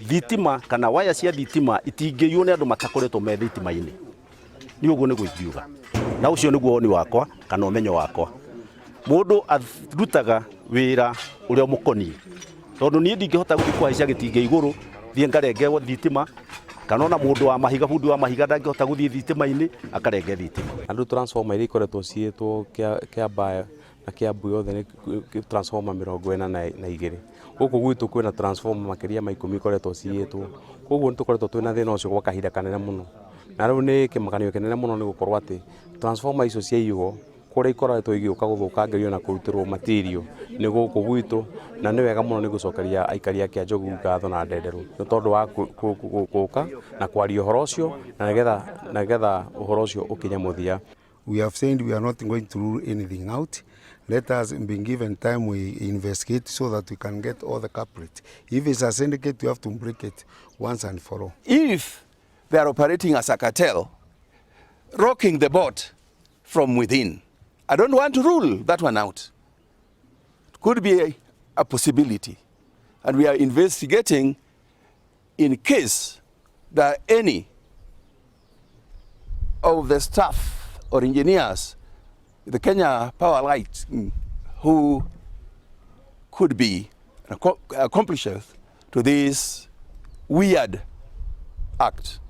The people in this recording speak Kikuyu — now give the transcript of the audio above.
Thitima kana waya cia thitima itingĩiywo nĩ andũ matakoretwo me thitima-inĩ. Niĩ ũguo nĩguo ingiuga, na ũcio nĩguo woni wakwa kana ũmenyo wakwa. Mũndũ arutaga wĩra ũrĩa ũmũkoniĩ, tondũ niĩ ndingĩhota gũthiĩ kũhaica gĩtingĩ igũrũ thiĩ ngarenge thitima, kana ona mũndũ wa mahiga, bundi wa mahiga ndangĩhota gũthiĩ thitima-inĩ akarenge thitima. Na rĩu transformer iria ikoretwo ciĩtwo Kĩambaya na Kĩambu yothe nĩ transformer 42. Gũkũ gwitũ kwĩna transformer makĩria ma 10 ikoretwo ciyĩtwo. Koguo nĩ tũkoretwo twĩna thĩna ũcio gwa kahinda kanene mũno. Na rĩu nĩ kĩmakanio kĩnene mũno nĩ gũkorwo atĩ transformer icio ciaiywo kũrĩa ikoretwo igĩũka gũthũkangĩrio na kũrutĩrwo material nĩ gũkũ gwitũ, na nĩ wega mũno nĩ gũcokeria aikari a Kĩanjogu ngatho na ndenderũ nĩ tondũ wa gũka na kwaria ũhoro ũcio na nĩgetha ũhoro ũcio ũkinye mũthia. We have said we are not going to rule anything out. Let us be given time, we investigate so that we can get all the culprits. If it's a syndicate, we have to break it once and for all. If they are operating as a cartel, rocking the boat from within, I don't want to rule that one out. It could be a possibility. And we are investigating in case there are any of the staff or engineers, the Kenya Power Light, who could be accomplices to this weird act.